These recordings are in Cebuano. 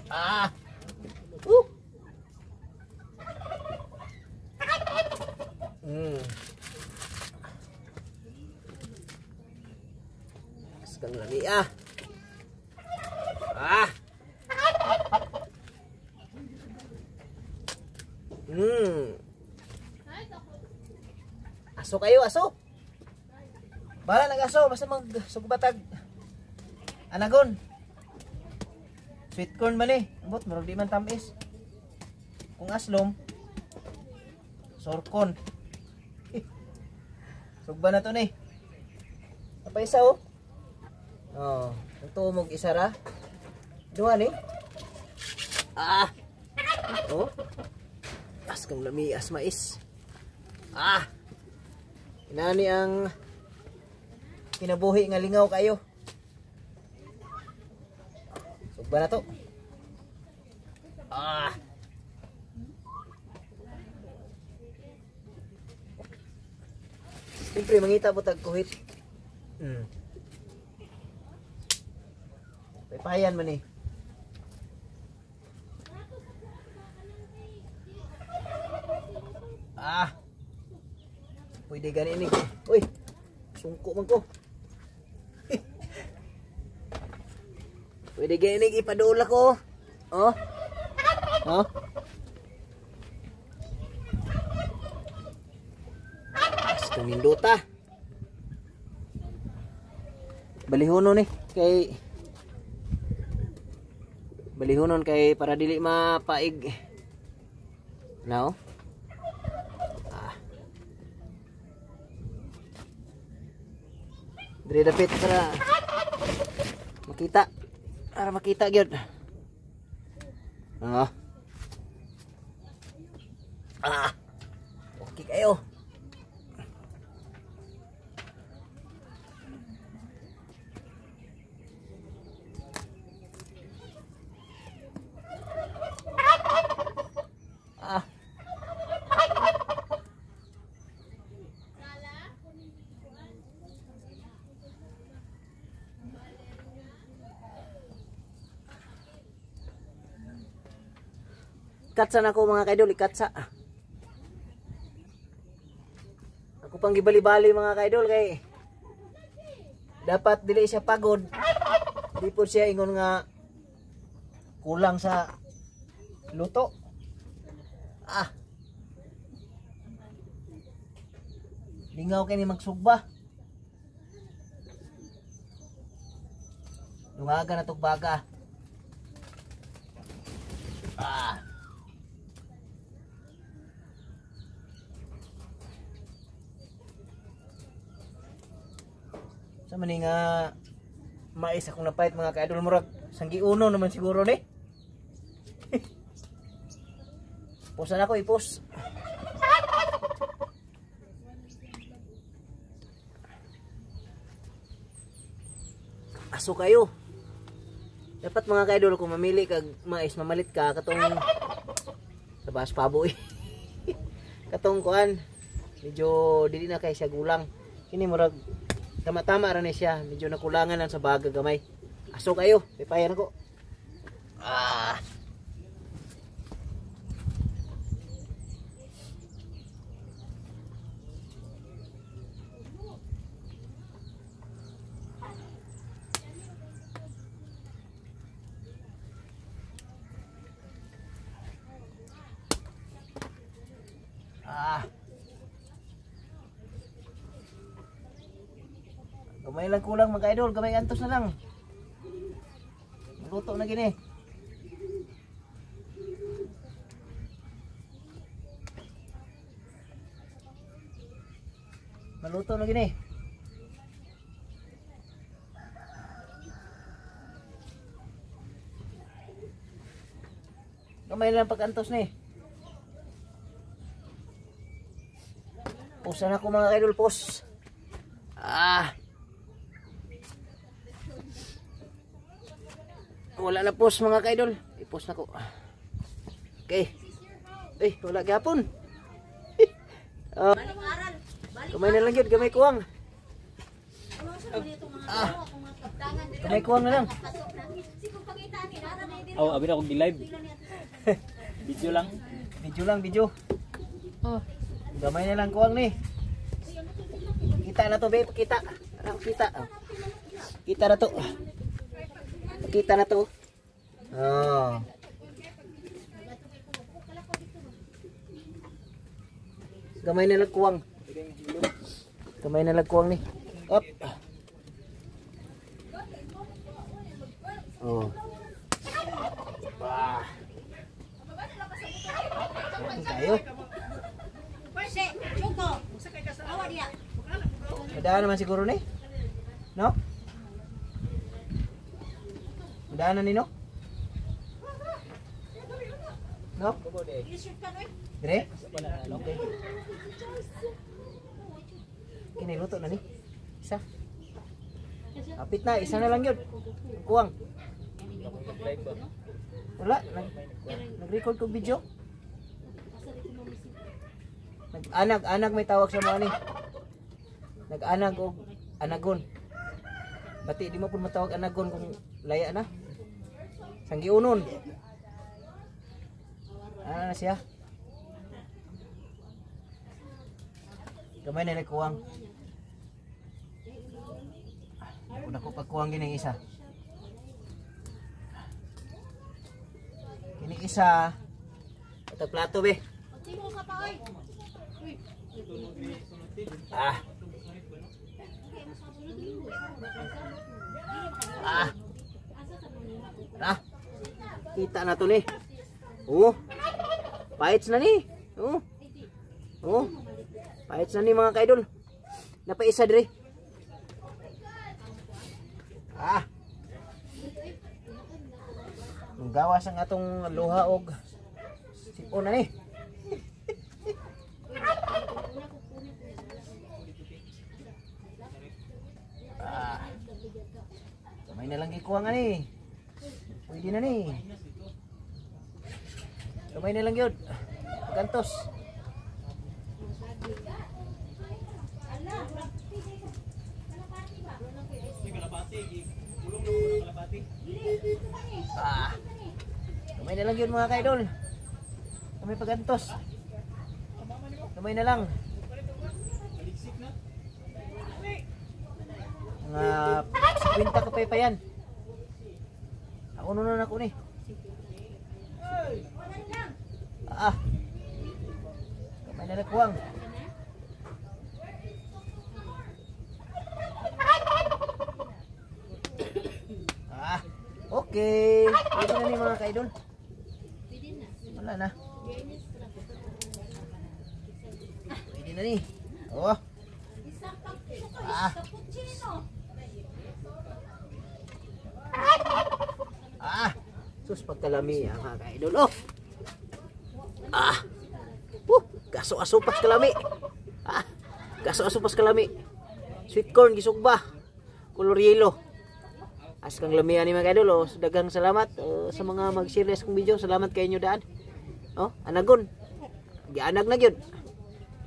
Ah. Kang lami ah. Ah. Aso kayo, aso. Bala nag-aso, basta magsugbatag. Anagon. Sweet corn man eh. Ambot, murag di man tamis. Kung aslom, sorkon. Sugba na to ni. Apa isa oh. Oh, ito mog isa ra. Duha ni. Ah. Oh. As kang lami as mais. Ah. Inani ang kinabuhi nga lingaw kayo. Sugba na to. Ah. Siyempre mangita po tag kuhit. Paypayan man eh. Ah. Pwede gani ni. Uy. Sungko man ko. Pwede gani ipadula ko. Oh. Oh. As nindota. Balihonon ni kay balihonon kay para dili mapaig. Now. Ah. Diri dapit para makita. Para makita gyud. Ah. Ah. Okay kayo. Ah. Katsa na ako mga kaidol, ikatsa. Ako pang gibali-bali mga kaidol kay dapat dili siya pagod. Di po siya ingon nga kulang sa luto. Ah. Lingaw kay ni magsugba. Dungaga na tugbaga. Ah. Sa maning nga mais akong napait mga kaidol, murag sanggiuno naman siguro ni. Pusan ako ipos. Aso kayo. Dapat mga kaidol kung mamili kag mais, mamalit ka katong labas paboy. Katong kuan medyo dili na kay siya gulang. Kini murag tama-tama ra ni siya, medyo nakulangan lang sa baga gamay. Aso kayo, pipayan ko. Ah. Ah. Gamay lang kulang mga idol, gamay antos na lang. Luto na gini. Maluto na gini. Gamay lang pag-antos ni. Pusan ako mga idol, pos. Ah. Wala na post mga kaidol. I-post na ko. Okay. Eh, wala gihapon. Kamay na lang yun. Gamay kuwang. Ah. Kamay kuwang na lang. Oh, abi na akong gi-live. Video lang. Video lang, video. Oh. Gamay na lang kuwang ni. Kita na to, babe. Kita. Ano, kita. Oh. Kita na to. Kita na to. Oh. Gamay na lang kuwang. Gamay na lang kuwang ni. Up. Oh. Bah. Tayo. Madaan naman siguro ni. No? Madaan na ni, no? No? Dire? Okay. Kiniluto na ni. Isa. Kapit na, isa na lang yun. Kuwang. Wala, nag-record kog video. Nag-anag, anag may tawag sa mga ni. Nag-anag og anagon. Bati di mo pud matawag anagon kung laya na. Sanggiunon. Ano na siya? Gamay na nagkuwang. Ako na ko pagkuwang gini isa. Kini isa. Ito plato be. Ah. Ah. Ah. Kita na to ni. Oh. Paits na ni. Oh. Oh. Paits na ni mga kaidol. Napaisa dire. Ah. Ang gawas ang atong luha og sipon na ni. Ah. Kamay na lang gikuha nga ni. Pwede na ni. Kamay na lang yun. Pagantos. Ah. Kamay na lang yun mga kaidol. Kamay pagantos. Kamay na lang. Mga 50 ka pa yan. Ako na ako ni. Ah. Kamay na nagkuwang. Ah. Okay. Pwede na ni mga kaidol. Wala na. Pwede na ni. Oh. Ah. Ah. Sus pagkalami ang mga kaidol. Oh. Ah. Gaso-aso pas kalami. Ah. Gaso-aso pas kalami. Sweet corn gisugba. Color yellow. As kang lamian ni mga kaidol. Oh, daghang salamat sa mga mag-share sa kong video. Salamat kay inyo daan. Oh, anagon. Gianag na gyud.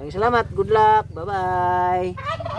Daghang salamat. Good luck. Bye-bye.